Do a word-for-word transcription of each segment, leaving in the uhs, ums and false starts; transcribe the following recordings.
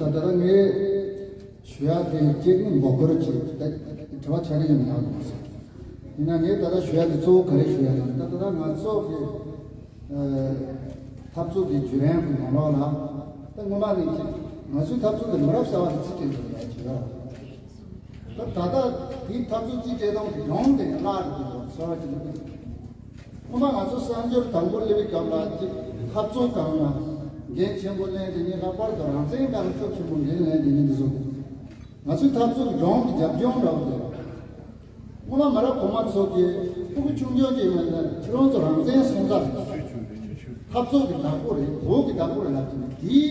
ད་ལྟ་ངས་ཞུ་ཡག་དེ་གཅིག་ནི་འབོད་སྐུལ་གཅིག་ད་དྲི་བ་ཆ་རེ་ཡིན་ཡག་མ་སོང་། ཡིན་ན་ངས་ད་ལྟ་ཞུ་ཡག་དེ་གཙོ་བོ་ག་རེ་ཞུ་ཡག་ཡིན་ད་ད་ལྟ་ང་ཚོ་གི་འཐབ་རྩོད་ཀྱི་བརྒྱུད་རིམ་གྱི་ནང་ལོགས་ལ་ད་སྔོན་མ་ནས་ཀྱི་ང་ཚོའི་འཐབ་རྩོད་དེ་མི་རབས་གསར་བ་དེ་ཚིག་གི་འདུག་ཡ་བྱེད་ར། ད་ད་ལྟ་དེའི་འཐབ་རྩོད་ཅིག་བྱེད་སྟངས་ཀྱི་སྒྲུང་དེ་བརླག་འགྲོ་གི་འདུག་ཚོར་བ་ཅིག་འདུག་སྔོན་མ་ང་ཚོ་གསར་འབྱོར་དང་པོ་སླེབས་པའི་སྐབས་ལ་ཅིག་འཐབ་རྩོད་སྒང་ལ་འགན་ཆེན་པོ་ལེན་དེ་ཉིད་ལྷག་པར་དུ་རང་བཙན་སྒང་ལ་ཤུགས་ཆེན་པོ་འགན་ལེན་དེ་ཉིད་འདི་ཚོ་ང་ཚོའི་འཐབ་རྩོད་ཀྱི་སྒྲུང་གི་རྒྱབ་ལྗོངས་འདྲ་བོ་དེ། སྔོན་མ་མི་རབས་གོང་མ་ཚོ་གིས་ཕྲུ་གུ་ཆུང་ཆུང་ཅིག་ཡིན་ན་ཁྱེད་རང་ཚོ་རང་བཙན་སྲུང་སྐྱོབ་འཐབ་རྩོད་ཀྱི་བདག་པོ་རེད། བོད་ཀྱི་བདག་པོ་རེད་ལབ་ཀྱི་འདུག་དེའི་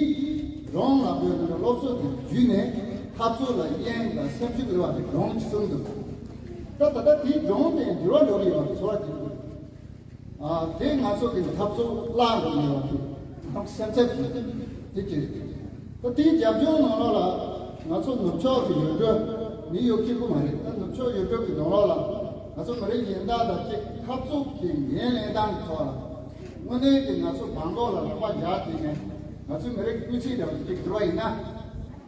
སྒྲུང་ལབ་དགོས་ན་སློབ་གསོ་དེ་བརྒྱུད་ནས་འཐབ་རྩོད་ལ་དབྱིངས་དང་སེམས་ཤུགས་སླེབས་པ་དེ་སྒྲུང་གཅིག་གསུངས་འདུག་ད་ད་ལྟ་དེའི་སྒྲུང་དེ་འགྱུར་བ་འགྲོ་གི་ཡོད་པ་ཚོར་བ་དེ་འདུག་ཨ་དེ་ང་ཚོ་གི་འཐབ་རྩོད་བརླག་འགྲོ་གི་ཡོད་པ་དེ་སེམས་འཚབ་ཀྱི་དེ་ཅི་རེད། ད་དེའི་རྒྱབ་ལྗོངས་ནང་ལོགས་ལ་ང་ཚོ་ནུབ་ཕྱོགས་ཀྱི་ཡུལ་གྲུ་ནིའུ་ཡོག་གཅིག་པུ་མ་རེད། ད་ནུབ་ཕྱོགས་ཡུལ་གྲུ་གི་ནང་ལོགས་ལ་ང་ཚོ་མི་རིགས་གཞན་དག་དང་གཅིག་འཐབ་རྩོད་ཀྱི་འགན་ལེན་སྟངས་ཐོག་ལ་དངོས་གནས་ཀྱི་ང་ཚོ་བང་གོག་ལ་ལག་པ་བཞག་དེ་ནས་ང་ཚོའི་མི་རིགས་སྤུས་ཚད་འདྲ་བ་ཅིག་འགྱུར་བ་ཡིན་ན།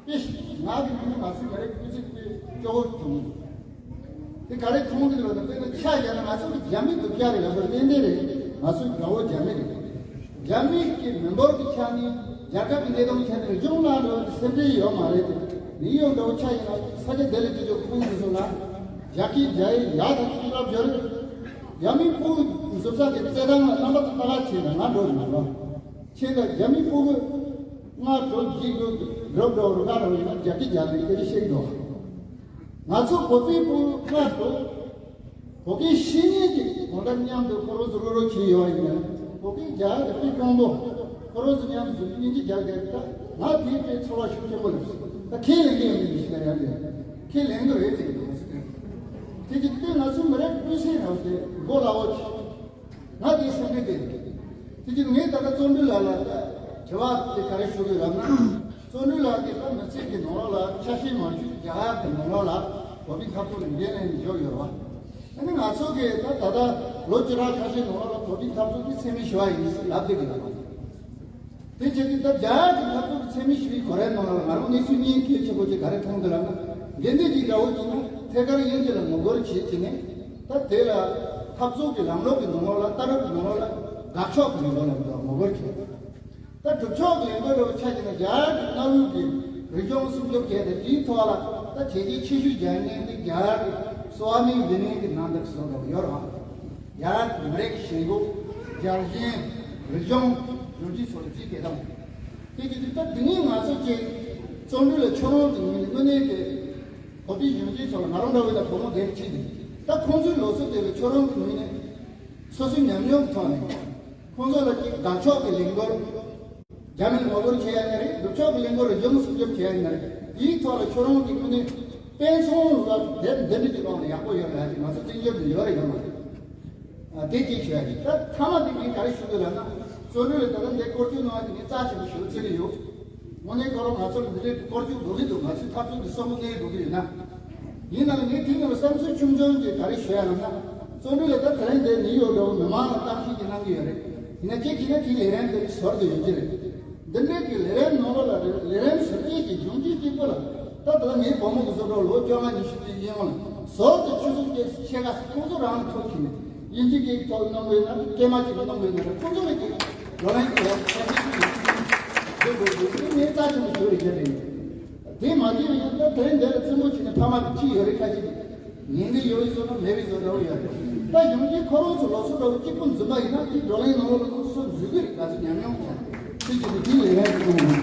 དཔེ་ང་གི་མི་ནི་ང་ཚོའི་མི་རིགས་སྤུས་ཚད་དེ་སྐྱོ་བོ་བྱུང་། དེ་ག་རེ་མཐོང་གི་ལོ་ན་དཔེར་ན་ཆ་བཞག་ན་ང་ཚོ་གི་རྒྱ་མི་སྡུག་ཅག་རེད་ལབ་པ་ཏན་ཏན་རེད། ང་ཚོའི་དགྲ་བོ་རྒྱ་མི་རེད། རྒྱ་མི་གི་མི་འབོར་གི་ཆ་ནས་རྒྱལ་ཁབ་ཀྱི་གནས་སྟངས་ཆ་ནས་གཞུང་ལ་འགྲོ་སེམས་ཁྲལ་ཡོད་མ་རེད་དེ། ནིའུ་ཡོག་འདྲ་བོ་ཆ་ཡིན་ན་ས་ཆ་དེ་ལ་དེ་ཚོ་ཁུངས་དེ་ཚོ་ལ་རྒྱ་སྐད་རྒྱ་ཡིག་ཡག་ཐག་ཆོད་ལབ་ཡོད་རེད། རྒྱ་མི་ཕྲུ་གུ་བཟོ་ས་གི་རྩེད་ཐང་ལ་རྣམ་པ་ཚོ་ལྟ་ག་ཕྱིན་ན་ང་འགྲོ་མི་འགྲོ། ཁྱེད་ལ་རྒྱ་མི་ཕྲུ་གུ་ལྔ་དྲུག་བརྒྱད་དྲུག་རོབ་འགྲོ་རུ་ཁ་རུ་ཡིན་ན་རྒྱ་སྐད་རྒྱག་ནས་སྐད་ཆ་བཤད་འགྲོ། ང་ཚོ་བོད་པའི་ཕྲུ་གུ་ལྔ་དྲུག་བོད་སྐད་ཤེས་མཁན་གྱི་གང་ལྟར་མཉམ་དུ་ཁོ་རང་ཚོ་རོགས་རོགས་བྱས་ཡོད་ཡིན་ན་བོད་སྐད་རྒྱག་ཡ་དེ་དཔེ་དཀོན་པོ། ཁོ་རང་ཚོ་མཉམ་དུ་སྙིང་རྗེ་རྒྱག་དགོས་ད་ང་དེའི་དཔེ་ཚོར་བ་ཤུགས་ཆེན་པོ་ལ་ད་ཁས་ལེན་གྱི་ཡོད་མིན་ཞིག་ན་ཡང་དེ་ཁས་ལེན་གྱི་རེད་དེ་ཡིན་ང་ཚོ་དེ་དེ་གི་དེ་ང་ཚོ་མི་རབས་ཀུན་གསལ་རང་དེ་མགོ་ལ་འོ་ཆེ། ང་དེའི་སེམས་ཁྲལ་དེ་རེད། དེ་གི་ངས་ད་ལྟ་བརྩོན་འགྲུས་ལགས་ལ་དྲི་བ་དེ་ག་རེ་ཞུ་དགོས་ལབ་ན། བརྩོན་འགྲུས་ལགས་ཀྱིས་ད་མི་ཚེ་གི་ནང་ལོགས་ལ་ཆ་ཤས་མང་ཤོས་རྒྱ་གར་གྱི་ནང་ལོགས་ལ་བོད་པའི་འཐབ་རྩོད་ལ་འགན་ལེན་བཞག་ཡོད་རེད་བ། ཨ་ནི་ང་ཚོ་གིས་ད་ད་ལྟ་ལོ་བཅུ་ཕྲག་ཁ་ཤས་ནང་ལོགས་ལ་བོད་པའི་འཐབ་རྩོད་ཀྱི་འཚེ་མེད་ཞི་བ་ཡིན་ཟེར་ལབ་བསྡད་ཀྱི་ཡོད་རེད་བ། དེ་བྱས་ཏེ་ད་རྒྱ་གར་གྱི་འཐབ་རྩོད་ཀྱི་འཚེ་མེད་ཞི་བའི་གོ་རེ་ནང་ལ་ང་རང་གནས་ཚུལ་རྙིང་གལ་ཆེན་པོ་ཅིག་ག་རེ་མཐོང་འདུག་ལབ་ན། དགེ་འདུན་གྱི་དགྲ་བོ་གཅིག་ནི་ཐད་ཀར་དབྱིན་ཇི་ལ་ངོ་རྒོལ་བྱེད་ཀྱི་ནས་ད་དེ་ལ་འཐབ་རྩོད་ཀྱི་ལམ་ལུགས་ཀྱི་ནང་ལོགས་ལ་ལྟ་གྲུབ་ཀྱི་ནང་ལོགས་ལ་དགག་ཕྱོགས་ཀྱི་ལམ་ལུགས་ལ་ངོ་རྒོལ་བྱེད། ད་སྒྲུབ་ཕྱོགས་ཀྱི་ལམ་ལུགས་ལ་ཆ་བཞག་ན་རྒྱ་གར་གྱི་གནའ་བོའི་གི་རིག་གཞུང་སྲུང་སྐྱོབ་བྱས་ཏེ་དེའི་ཐོག་ལ་ད་བྱས་རྗེས་ཆེ་ཤོས་རྒྱག་མཁན་དེ་རྒྱ་གར་གྱི་སོ་ཝ་མི་ཝི་ནན་གྱི་ནང་དུ་སོང་རོགས་ཡོད་རེད། ཡར་མི་རིགས་ཞེན་ཁོག་རྒྱལ་ཞེན་རིག་གཞུང་གཞོན་སྐྱེས་ཚོ་ལ་གཅིག་སྐད་དང་། དེ་གི་དུས་ད་དེ་ནས་ང་ཚོ་གཅིག་བརྩོན་འགྲུས་ལ་ཁྱོད་རང་གི་ངོས་ནས་དངོས་གནས་ཀྱི་བོད་པའི་གཞོན་སྐྱེས་ཚོ་ལ་ང་རང་འདྲ་བོ་ད་བུ་མོ་དེབ་ཕྱིན་ནས་ད་ཁོང་ཚོའི་ལོ་ཚོད་དེ་ལ་ཁྱོད་རང་གི་ངོས་ནས་སོ་སོའི་ཉམས་མྱོང་གི་ཐོག་ནས་ཁོང་ཚོ་ལ་གཅིག་དགག་ཕྱོགས་ཀྱི་ལས་འགུལ། རྒྱ་མིར་ངོ་རྒོལ་བྱེད་ཡ་ཡིན་ན་རེད། སྒྲུབ་ཕྱོགས་ཀྱི་ལས་འགུལ་རེད། གཞུང་སྲུང་སྐྱོབ་བྱེད་ཡ་ཡིན་ན་རེད། དེའི་ཐོག་ལ་ཁྱོད་རང་གི་ངོས་ནས་དཔེ་མཚོན་ལ་དེབ་འདི་འདྲ་གི་ཐོག་ནས་ཡག་པོ་ཡོད་ལ་ཡ་གི་ང་ཚོ་བཙན་བྱོལ་དུ་ཡོད་རེད་ཡོད་མ་རེད། ཨ་དེ་གཅིག་ཞུ་ཡ་གི་ད་མཐའ་མ་དེ་ངས་ག་རེ་ཞུ་དགོས་ལབ་ན། བརྩོན་འགྲུས་ལ་ད་ལྟ་འདི་སྐོར་སྐྱོད་གནང་བ་དེ་ངས་རྩ་ཆེན་པོ་ཞུ་ཚུལ་ཡོད། དངོས་གནས་ཁོ་རང་ང་ཚོར་འདི་འདྲའི་སྐོར་སྐྱོད་དགོས་ཀྱི་འདུག་ང་ཚོའི་འཐབ་རྩོད་འདི་གསོན་པོ་གནས་དགོས་ཀྱི་ཡོད་ན། ཡིན་ནའང་ངས་དེ་ངས་བསམ་ཚུལ་ཆུང་ཆུང་ཅིག་ག་རེ་ཞུ་ཡ་ལབ་ན། བརྩོན་འགྲུས་ལ་ད་དེ་རིང་འདིར་ནིའུ་ཡོག་འདྲ་བོ་མི་མང་ལ་གཏམ་བཤད་ཅིག་གནང་གི་ཡོད་རེད། ཡིན་ན་ཁྱེད་ཀྱིས་ན་དེའི་ལས་རིམ་འདི་ཟུར་དུ་ཡོད་ཀྱི་རེད། འདི་འདྲའི་གི་ལས་རིམ་ནང་ལོགས་ལ་རེད། ལས་རིམ་ཟུར་སྐྱེས་ཀྱི་གཞུང་གཅིག་གཅིག་པོ་ལ་ད་ད་ལྟ་ངའི་བུ་མོ་གི་བཟོ་འདྲ་ལོ་བཅོ་ལྔ་ཉི་ཤུ་དེ་ཡིན་འོང་ལ་ཟུར་དུ་ཆུ་ཚོད་བཅུ་ཕྱེད་ཀ་ཁོང་ཚོ་རང་ལ་ཐུག་གི་ནས་དབྱིན་ཇི་གི་ཐོག་གནང་དགོས་ན་སྐྱེས་མ་གཅིག་གནང་དགོས་ན་ཁོང་ཚོ་ལ་གི་བགྲོ་གླེང་གི་ལ་ཆ་ཤས་ཀྱི་ཡོད་དགོས་དགོས་ངས་རྩ་ཆེན་པོ་ཞུ་རེ་བྱས་རེད། དེ་མ་བྱས་པ་ཡིན་ན་ད་དེ་འདི་ལ་བཙུན་མོ་བྱས་ནས་ཕ་མ་གཅིག་ཡོད་རེད་ཁ་ཤས་ཀྱི། ཉན་གྱི་ཡོད་བཟོ་ན་མེད་པའི་བཟོ་འདྲ་བོ་ཡོད་རེད། ད་གཞུང་གི་ཁོ་རང་ཚོ་ལོ་ཚོད་འདྲ་བོ་གཅིག་པུ་འཛིན་པ་ཡིན་ན་དེའི་བགྲོ་གླེང་ནང་ལོགས་ལ་ཁོང་ཚོ་འཛུལ་གྱི་རེད། ང་ཚོ་ཉམས་མྱོང་གི་ཚིག་གི་དེ་དེའི་ལས་ངན་གྱི་གཏོང་ཡིན།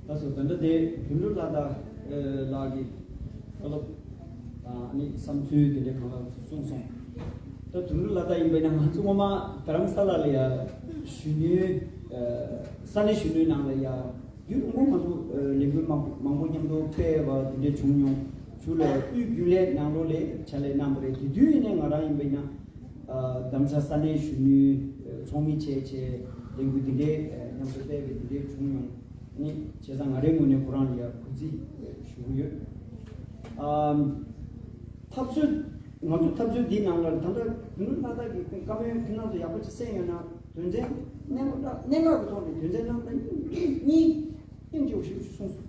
ད་སོ་ད་འདྲ་དེ་དོན་གྲུབ་ལྷ་དར་ལགས་ཀྱིས་བཀའ་སློབ་དང་ནི་བསམ་ཚུལ་དེ་འདྲའི་གང་ལ་གསུངས་སོང་། ད་དོན་གྲུབ་ལྷ་དར་ཡིན་པས་ན་ང་ཚོ་ངོ་མ་རྡ་རམ་ས་ལ་ལ་ཡ་གཞོན་ནུའི་ས་གནས་གཞོན་ནུའི་ནང་ལ་ཡ་རྒྱུན་རིང་པོ་ང་ཚོ་ལས་འགུལ་མང་མང་པོ་མཉམ་དུ་སྤེལ་བ་དེ་འདྲའི་བྱུང་མྱོང་། ཚུར་ལ་དབུས་རྒྱུན་ལས་ནང་ལོགས་ལས་ཕྱག་ལས་གནང་བ་རེད། དེ་དུས་ཡིན་ནའི་ང་རང་ཡིན་པས་ན་རྡ་རམ་ས་ལ་ས་གནས་གཞོན་ནུའི་ཚོགས་མི་བྱས་བྱས་ལས་འགུལ་དེ་འདྲའི་མཉམ་དུ་སྤེལ་བའི་དེ་འདྲའི་བྱུང་མྱོང་། ནི་བྱས་ཙང་ང་རའི་ངོས་ནས་ཁོ་རང་ལ་ཡང་གུས་བརྩི་ཞུ་གི་ཡོད། ཨམ། འཐབ་རྩོད་ ང་ཚོ་འཐབ་རྩོད་འདིའི་ནང་ལ་ད་ལྟ་རྒྱུན་ལས་ལྷ་དར་གྱི་བཀའ་མོལ་ཁྱེད་རང་ཚོ་ཡག་པོ་ཅིག་གསན་ཡོད་ན། དོན་ཚན་གནད་འགག་གནད་འགག་གི་ཐོག་ནས་དོན་ཚན་རྣམ་པ་གཉིས་སྙིང་རྗེ་པོ་ཞིག་གསུངས་སོང་།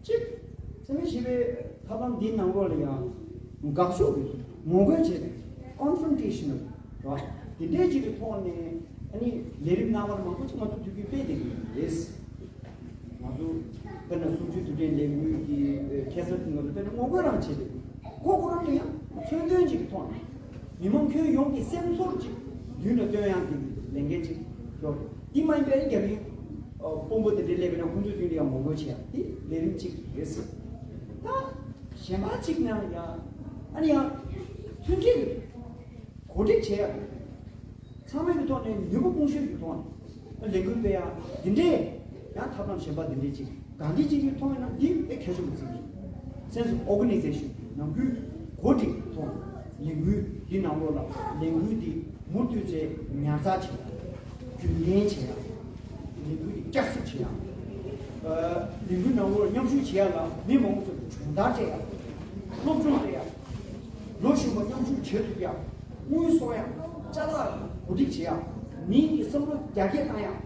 གཅིག་བཙན་མི་བཞི་པའི་ཐབས་ལམ་འདིའི་ནང་ལོགས་ལ་ཡང་དགག་ཕྱོགས་ཀྱི་ངོ་རྒོལ་བྱས་ནས་ཀོན་ཕོན་ཊེ་ཤན་ནལ་རེད་བ། འདི་འདྲའི་ཅིག་གི་ཐོག་ནས་ཨ་ནི་ལས་རིམ་སྣ་མང་མང་པོ་ཅིག་ང་ཚོ་དུས་རྒྱུན་སྤེལ་བསྡད་ཀྱི་ཡོད་རེད། ང་ཚོ་དཔེར་ན་གསུམ་བཅུའི་དུས་དྲན་ལས་འགུལ་གྱི་ཁ་སང་ང་ཚོ་དཔེར་ན་ངོ་རྒོལ་རང་བྱས་ཏེ་ཁོ་ཁོ་རང་ལ་ཡང་མཚོན་དོན་ཅིག་གི་ཐོག་ནས་མི་མང་ཁྱོན་ཡོངས་ཀྱི་སེམས་ཚོར་ཅིག་མདུན་ལ་སྟོན་ཡག་གི་ལས་འགན་ཅིག་ཡོད། འདི་མ་ཡིན་པའི་རྒྱ་མི་དཔོན་པོ་དེ་འདྲའི་སླེབས་པ་ཡིན་ན་ཁོང་ཚོའི་མདུན་ལ་ཡང་ངོ་རྒོལ་བྱེད་ཡག་འདི་ལས་རིམ་ཅིག་རེད་ཟེར། ད་གཞན་པ་ཅིག་ནང་ཡང་ཨ་ནི་ཡང་མཐུན་སྒྲིལ་གྱི་གོ་སྒྲིག་བྱེད་ཡག་ཚང་མའི་གི་ཐོག་ནས་ནུས་པ་ཀུན་ཤོད་ཀྱི་ཐོག་ནས་ལས་འགུལ་སྤེལ་ཡག་འདི་འདྲས་ཡང་ཐབས་ལམ་གཞན་པ་འདི་འདྲས་ཅིག་གང་འདྲས་ཅིག་གི་ཐོག་ཡིན་ན་འདི་དཔེ་གལ་ཆེན་པོ་བརྩི་གི་ཡིན། Sense of organization ནང་ཁུལ་གོ་སྒྲིག་གི་ཐོག་ནས་ལས་འགུལ་འདི་ནང་ལོགས་ལ་ལས་འགུལ་འདི་མུ་མཐུད་བྱས་ཉར་ཚགས་བྱེད་ཡག་རྒྱུན་ལྡན་བྱེད་ཡག་ལས་འགུལ་འདི་བསྐྱར་གསོ་བྱེད་ཡག་ལས་འགུལ་ནང་ལོགས་མཉམ་ཞུགས་བྱེད་ཡག་ལ་མི་མང་པོ་ཚོ་སྦྱོང་བརྡར་སྤྲད་ཡག་སློབ་སྦྱོང་སྤྲད་ཡག་ལོ་གཞོན་པ་མཉམ་ཞུགས་བྱེད་ཐུབ་ཡག་དངུལ་གསོག་ཡག་ཅ་ལག་གོ་སྒྲིག་བྱེད་ཡག་མིའི་གི་བསམ་བློ་རྒྱ་སྐྱེད་བཏང་ཡག་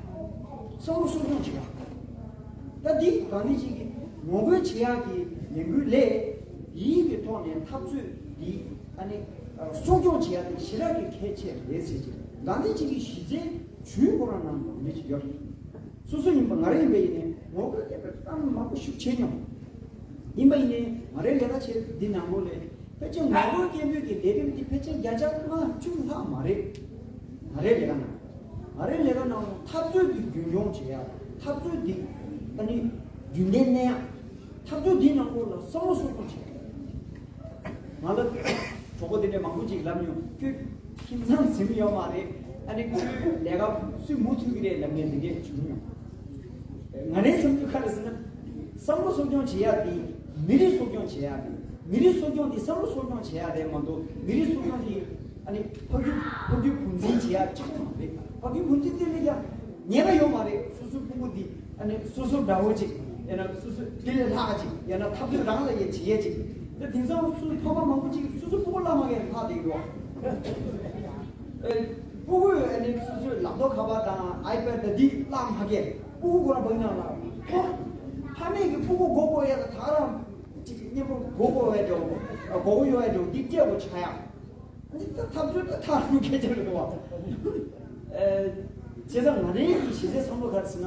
བསམ་བློ་གསོ་སྐྱོང་བྱེད་ཡག་ད་འདི་གང་འདི་ཅིག་གི་ངོ་རྒོལ་བྱེད་ཡག་གི་ལས་འགུལ་ལས་འདིའི་གི་ཐོག་ནས་འཐབ་རྩོད་འདི་ཨ་ནི་གསོ་སྐྱོང་བྱེད་ཡག་དེ་ཞེ་དྲག་གི་གལ་ཆེ་རེད་ཟེར་གྱི་གང་འདི་ཅིག་གི་གཞི་རྩའི་ཇུས་ཁོ་རང་ནང་འདི་ཅིག་ཡོད། སོ་སོ་ཡིན་པ་ང་རང་ཡིན་པ་ཡིན་ནའི་ངོ་རྒོལ་ལས་པའི་གཏམ་མང་པོ་ཞིག་བྱེད་མྱོང་། ཡིན་པ་ཡིན་ནའི་ང་རའི་ལས་ཀ་བྱེད་འདི་ནང་ལོགས་ལས་ཕལ་ཆེར་ངོ་རྒོལ་སྐད་འབོད་ཀྱི་ལས་རིམ་འདི་ཕལ་ཆེར་བརྒྱ་ཆ་ལྔ་བཅུ་ལྷག་མ་རེད། ང་རའི་ལས་ཀ་ནང་ང་རའི་ལས་ཀ་ནང་འཐབ་རྩོད་འདི་རྒྱུན་འཁྱོངས་བྱེད་ཡག་འཐབ་རྩོད་འདི་ཨ་ནི་རྒྱུན་ལྡན་གནས་ཡག་འཐབ་རྩོད་འདིའི་ནང་ལོགས་ལ་བསམ་བློ་གསོ་སྐྱོང་བྱེད་ཡག་ང་ལ་གྲོགས་པོ་དེ་འདྲ་མང་པོ་ཅིག་ལབ་མྱོང་། ཁྱོད་ཁྱིམ་ཚང་འཛིན་ཡོད་མ་རེད། ཨ་ནི་ཁྱོད་ལས་ཀ་སུས་མུ་མཐུད་ཀྱི་རེད་ལབ་མཁན་དེ་འདྲས་བྱུང་མྱོང་། ང་རའི་བསམ་ཚུལ་ག་རེ་ཟེར་ན། བསམ་བློ་གསོ་སྐྱོང་བྱེད་ཡག་དེ་མི་རིགས་གསོ་སྐྱོང་བྱེད་ཡག་རེད། མི་རིགས་གསོ་སྐྱོང་དེ་བསམ་བློ་གསོ་སྐྱོང་བྱེད་ཡག་རེད་མ་གཏོགས་མི་རིགས་གསོ་སྐྱོང་དེ་ཨ་ནི་ཕ་རྒྱུད་ཕ་རྒྱུད་གུང་འཛིན་བྱེད་ཡག་གཅིག་པུ་མ་རེད། ཕ་རྒྱུད་གུང་འཛིན་དེ་ལས་ཀྱང་ཉེས་པ་ཡོད་མ་རེད། སོ་སོའི་ཕྲུ་གུ་དེ་ཨ་ནི་སོ་སོ་འདྲ་བོ་ཅིག་ཡང་ན་སོ་སོ་དེ་ལས་ལྷག་ཅིག་ཡང་ན་འཐབ་རྩོད་རང་ལ་ཡང་བྱེད་ཡས་ཅིག་ད་དེང་སང་སོ་སོའི་ཕ་མ་མང་པོ་ཅིག་སོ་སོའི་ཕྲུ་གུ་བརླག་མ་མཁན་ལྷག་བསྡད་ཡོད། ཨེ། ཕྲུ་གུས་ཨ་ནི་སོ་སོའི་ལག་ཐོག་ཁ་པར་དང་ཨའི་པེ་ཌི་དང་འདི་བརླག་མ་མཁན་ཕྲུ་གུ་ཁོ་རང་བག་ཉག་ལ་ཁོ་ཕ་མེས་ཀྱི་ཕྲུ་གུ་མགོ་སྐོར་ཡ་ད་ད་རང་ཅིག་གི་གཉེན་པོ་མགོ་སྐོར་བའི་འདྲ་བོ་མགོ་བོ་གཡོ་བའི་འདྲ་བོ་འདི་སྐྱེ་བོ་ཆགས་ཡ། འདི་ད་འཐབ་རྩོད་ད་ཐག་རིང་ཁེལ་ཆེ་རེད་བ། ཨེ། བྱས་ཙང་ང་རའི་གི་གཞི་རྩའི་བསམ་བློ་ག་རེ་ཟེར་ན།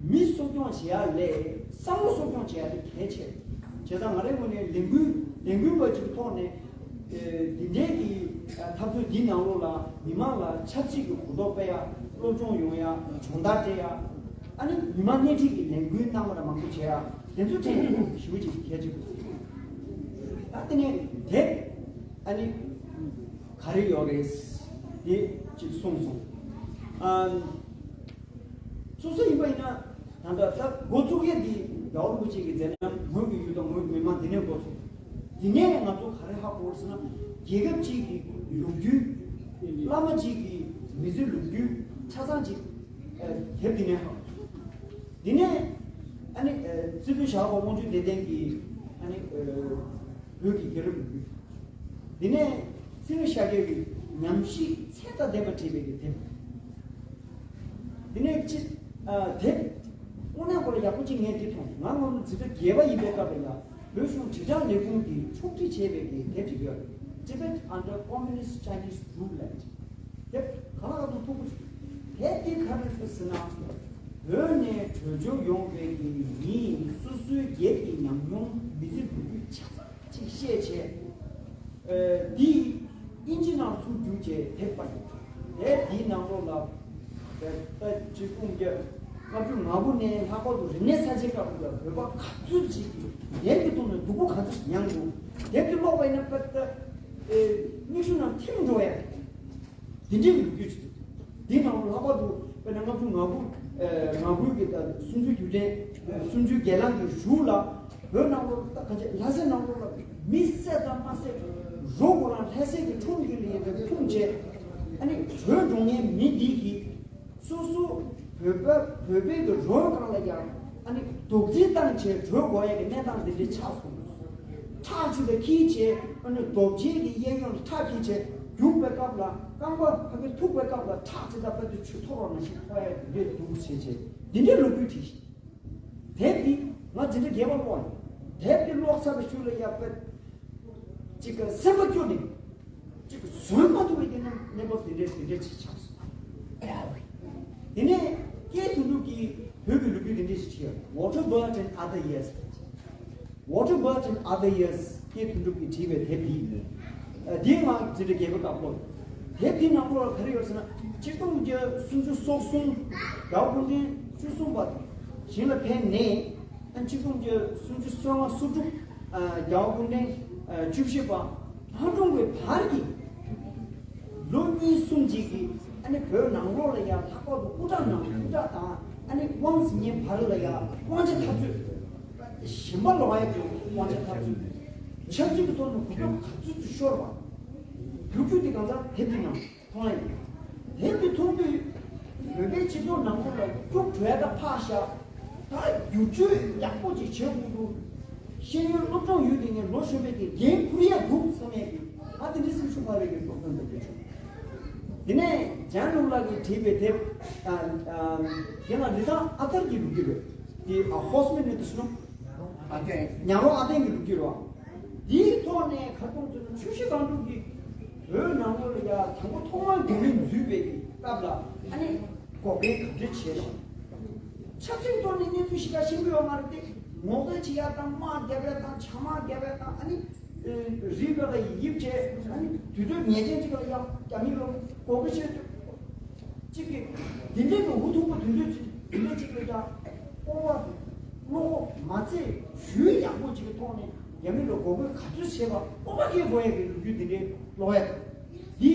མི་གསོ་སྐྱོང་བྱེད་ཡ་ལས་བསམ་བློ་གསོ་སྐྱོང་བྱེད་ཡ་དེ་གལ་ཆེ། བྱས་ཙང་ང་རའི་ངོས་ནས་ལས་འགུལ་ལས་འགུལ་བ་ཅིག་ཐོག་ནས། ཨེ། འདི་འདྲའི་གི་འཐབ་རྩོད་འདིའི་ནང་ལོགས་ལ་མི་མང་ལ་ཆབ་སྲིད་ཀྱི་གོ་རྟོགས་སྤེལ་ཡ་སློབ་སྦྱོང་ཡོང་ཡ་སྦྱོང་བརྡར་སྤྲད་ཡ། ཨ་ནི་མི་མང་སྣེ་ཁྲིད་ཀྱི་ལས་འགུལ་གནང་བ་དང་མང་པོ་བྱེད་ཡ་དེ་ཚོ་དྲན་ཞུ་ཅིག་གལ་ཆེ་དགོས། ད་དེ་ནས་དེབ་ཨ་ནི་ག་རེ་ཡོད་རེད་དེ་ཅིག་གསུངས་སོང་། ཨ། སོ་སོ་ཡིན་པ་ཡིན་ན་ད་ལྟ་ད་འགོ་བཙུགས་ཡས་འདི་རྒྱལ་བ་རིན་པོ་ཆེ་གི་མཛད་རྣམ་ངོས་ཀྱི་ཡུལ་དང་ངོས་ཀྱི་མི་མང་འདི་ནས་འགོ་ཚུགས། འདི་ནས་ང་ཚོ་ག་རེ་ཧ་གོ་ཟེར་ན་རྒྱལ་ཁབ་ཅིག་གི་ལོ་རྒྱུས། བླ་མ་ཅིག་གི་མི་ཚེ་ལོ་རྒྱུས་ཆ་ཚང་ཅིག་ཨ། དེབ་འདི་ནས་ཧ་གོ། འདི་ནས་ཨ་ནི་ཨ། རྩེ་ཕུད་ཞྭ་སྒོག་དབང་ཕྱུག་བདེ་ལྡན་གྱི་ཨ་ནི་ཨ། བོད་ཀྱི་རྒྱལ་རབས་ལོ་རྒྱུས། འདི་ནས་ཚེ་རིང་ཤཱཀྱ་ཡི་ཉམས་ཞིབ་ཚད་དང་ལྡན་པ་བྲིས་པའི་གི་དེབ། འདི་ནས་ཅི། ཨ། དེབ། དངོས་གནས་ཁོ་རང་ཡག་པོ་ཅིག་ངས་འདི་མཐོང་། ང་སྔོན་འཛིན་གྲྭ་བརྒྱད་པ་ཡིན་པའི་སྐབས་ལ་ཡ་བོད་གཞུང་དྲིལ་བསྒྲགས་ལས་ཁུངས་ཀྱིས་ཕྱོགས་སྒྲིག་བྱས་པའི་གི་དེབ་ཅིག་ཡོད་རེད། Tibet under Communist Chinese Rule ལབ་ཅིག་དེབ་གང་ལ་གང་འཚམ་མཐུག་པོ་ཞིག་དེབ་འདི་ག་རེ་རེད་ཟེར་ན། བོད་ནས་བྲོས་བྱོལ་ཡོང་བའི་གི་མིས་སོ་སོའི་སྒེར་གྱི་ཉམས་མྱོང་མི་ཚེ་ལོ་རྒྱུས་ཆ་ཚང་ཅིག་བཤད་བྱས། ཨ། འདི་དབྱིན་ཇི་ནང་ཚུར་བསྒྱུར་བྱས་དེབ་པར་ཡོད། དེབ་འདིའི་ནང་ལོགས་ལ་ད་ལྟ་ཆིག་སྟོང་དགུ་བརྒྱ་ལྔ་བཅུ་ང་དགུ་ནས་ལྷག་པར་དུ་རིག་གནས་གསར་བརྗེའི་སྐབས་ལ་བོད་པ་ག་ཚོད་ཅིག་གིས་དེབ་ཀྱི་ཐོག་ནས་སྡུག་པོ་ག་ཚོད་མྱངས་འདུག་དེབ་འདི་ཀློག་པ་ཡིན་ན་དཔེ་ད་སྙིགས་ཤོག་ནང་ཐིམ་འགྲོ་ཡ། དེ་འདྲའི་ལོ་རྒྱུས་ཅིག་འདུག་དེའི་ནང་ལྷག་པར་དུ་དཔེར་ན་ལྔ་བཅུ་ང་དགུ། ཨ། ང་དགུའི་གི་ད་གསུམ་བཅུའི་དུས་དྲན། གསུམ་བཅུའི་སྒེར་ལངས་ཀྱི་གཞུག་ལ་བོད་ནང་ལོགས་ད་ག་ཅིག་ལྷ་སའི་ནང་ལོགས་ལ་མི་བསད་དང་མ་བསད་རོ་ཁོ་རང་ལྷ་སའི་གི་ཁྲོམ་གྱི་ལ་ཡིན་པའི་ཁུངས་བྱས། ཨ་ནི་བྲོས་འགྲོ་མཁན་མི་འདི་གིས་སོ་སོ་བོད་པ་བོད་པའི་གི་རོལ་སྒང་ལ་ཡང་ཨ་ནི་རྡོག་རྫིས་བཏང་བྱས་བྲོས་འགྲོ་ཡ་གི་གནས་སྟངས་འདི་འདྲའི་ཆགས་སོང་། ཁྲག་ཅིག་ལ་འཁྱིལ་བྱས། ཨ་ནི་རྡོ་རྗེ་གི་གཡས་གཡོན་ལ་ཁྲག་འཁྱིལ་བྱས། རྒྱུག་པའི་སྐབས་ལ་རྐང་པ་ཕ་གི་ཐུག་པའི་སྐབས་ལ་ཁྲག་ཅིག་ལ་ཕ་གི་ཆུ་ཐོགས་པ་ནང་བཞིན་ཐོགས་ཡ་འདི་འདྲས་འདུག་བྱས་བྱས། འདི་འདྲས་ལོ་རྒྱུས་བྲིས་ཤིང་། དེབ་འདི་ང་འཛིན་གྲྭ་བརྒྱད་པ་ཀློག་ཡིན། དེབ་འདི་ཀློག་ཚར་བའི་ཤུལ་ལ་ཡ་ཕ་གཅིག་གི་སེམས་པ་སྐྱོ་ནས། གཅིག་གི་བཟོད་མ་ཐུབ་པའི་གི་གནས་གནས་བབ་དེ་འདྲས་དེ་འདྲས་ཅིག་ཆགས་སོང་། དེ་ནས་སྐལ་དོན་གྲུབ་ཀྱིས་བོད་ཀྱི་ལོ་རྒྱུས་དེ་འདྲས་ཅིག་བྲིས་ཡོད། Waterbird and Other Years། Waterbird and Other Years། སྐལ་དོན་གྲུབ་ཀྱིས་བྲིས་པའི་དེབ་འདི་ཡིན། ཨ། འདི་ང་འཛིན་གྲྭ་བརྒྱད་པའི་སྐབས་ཀློག། དེབ་འདིའི་ནང་ལོགས་ལ་ག་རེ་ཡོད་ཟེར་ན། ཆིག་སྟོང་དགུ་བརྒྱ་སུམ་ཅུ་སོ་གསུམ། རྒྱལ་བ་སྐུ་ཕྲེང་བཅུ་གསུམ་པ་ཞིང་ལ་ཕེབས་ནས། ཨ། ཆིག་སྟོང་དགུ་བརྒྱ་སུམ་ཅུ་སོ་ལྔ་སོ་དྲུག། ཨ། རྒྱལ་བ་སྐུ་ཕྲེང་བཅུ་བཞི་པ་ལྷ་སྒྲུང་གི་བར་གྱི་ལོ་གཉིས་གསུམ་ཅིག་གི། ཨ་ནི་བོད་ནང་ལོགས་ལ་ཡ་ལྷག་པར་དུ་སྐུ་དྲག་ནང་སྐུ་དྲག་དང་། ཨ་ནི་དབང་འཛིན་མཁན་བར་ལ་ཡ་དབང་ཆ་འཐབ་རྩོད། ཞེན་པ་ལོག་ཡ་གི་དབང་ཆ་འཐབ་རྩོད། ཆབ་སྲིད་ཀྱི་ཐོག་ནས་གོ་སྐབས་ག་ཚོད་ཅིག་ཤོར་བ། ལོ་རྒྱུས་དེ་གང་ཟག་དེབ་དེ་ནང་མཐོང་ཡ་ཡིན། དེབ་དེ་མཐོང་དུས་བོད་པའི་སྤྱི་ཚོགས་ནང་ཁུལ་ལ་སྐྱུག་བྲོ་ཡ་དང་ཕར་བཞག། ད་བསྒྱུར་བཅོས་ཡག་པོ་ཅིག་བྱེད་དགོས་འདུག། ཤེས་ཡོན་སློབ་སྦྱོང་ཡོད་དེ་ངས་ལོ་གཞོན་པའི་གི་འགན་འཁུར་ཡ་འདུག་བསམ་ཡ་གི། ང་དེ་འདྲའི་སེམས་ཤུགས་འཕར་བའི་གི་སློབ་སྟོན་འདི་འདྲ་བྱུང་། དེ་ནས་ཇན་ལུག་ལགས་ཀྱིས་བྲིས་པའི་དེབ། ཨ། ཨ། དེ་ལ་ལི་ཐང་ཨ་ཐར་གྱི་ལོ་རྒྱུས་རེད། དེ། ཨ། ཧོར་སྨན་ནི་དུ་སྣུམ། ཨ། དེ་ཉང་རོང་ཨ་བསྟན་གྱི་ལོ་རྒྱུས་རེད། དེའི་ཐོག་ནས་ཁ་སྐོང་ཚོས་ཆུ་བཞི་སྒང་དྲུག་གི་བོད་ནང་ལོགས་ལ་ཡ་དང་པོ་ཐོག་མར་རྒྱ་མི་འཛུལ་བའི་སྐབས་ལ། ཨ་ནི་འགོག་རྐྱེན་ག་འདྲ་བྱས་ཤག། ཆབ་སྲིད་ཐོག་ནས་གནས་ཚུལ་ཞིག་ལ་ཤེས་ཀྱི་ཡོད་མ་རེད་དེ། ངོ་རྒོལ་བྱེད་ཡ་དང་། དམག་རྒྱབ་ཡ་དང་། བྱ་དམག་རྒྱབ་ཡ་དང་། ཨ་ནི་རི་བོ་ལ་ཡིབ་བྱས། ཨ་ནི་དུས་ཚོད་ངེས་ཅན་ཅིག་ལ་ཡ་རྒྱ་མི་ལ་འགོག་རྐྱེན་བྱས། གཅིག་གིས་འདི་འདྲའི་གི་འུ་ཐུག་པ་དུས་ཚོད་ཅིག་འདི་འདྲ་ཅིག་ལ་ཡ་སྤོབས་པ་བློ་ཁོག་མ་ཚད་ཞུ་ཡག་པོ་ཅིག་གི་ཐོག་ནས་རྒྱ་མི་ལ་འགོག་རྐྱེན་ག་ཚོད་བྱས་པ་སྤོབས་པ་སྐྱེ་དགོས་ཡ་གི་ལོ་རྒྱུས་འདི་འདྲའི་ཀློག་ཡ། འདི་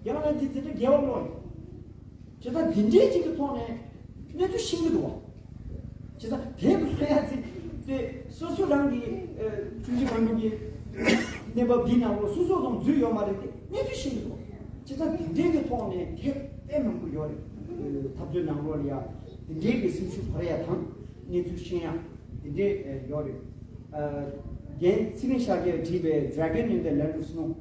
རྒན་ལགས་འདི་འཛིན་གྲྭ་བརྒྱད་པ་ཀློག་ཡིན། བྱས་ཙང་འདི་འདྲའི་ཅིག་གི་ཐོག་ནས་གནས་ཚུལ་ཤེས་ཀྱི་འདུག་བ། བྱས་ཙང་དེ་མ་ཡ་ཚིག་དེ་སོ་སོ་རང་གི། ཨ། ཆུ་བཞི་སྒང་དྲུག་གི་གནས་བབ་འདི་ནང་ལོགས་སོ་སོ་ཚང་འཛུལ་ཡོད་མ་རེད་དེ། གནས་ཚུལ་ཤེས་ཀྱི་འདུག་བ། བྱས་ཙང་འདི་འདྲའི་གི་ཐོག་ནས་དེབ་དཔེ་མང་པོ་ཡོད་རེད། ཨ། འཐབ་རྩོད་ནང་ལོགས་ལ་ཡ་འདི་འདྲའི་གི་སེམས་ཤུགས་འཕར་ཡ་དང་། གནས་ཚུལ་ཤེས་ཡ་འདི་འདྲའི། ཨ། ཡོད་རེད། ཨ། རྒན་ཚེ་རིང་ཤཱཀྱས་བྲིས་པའི་Dragon in the Land of Snow།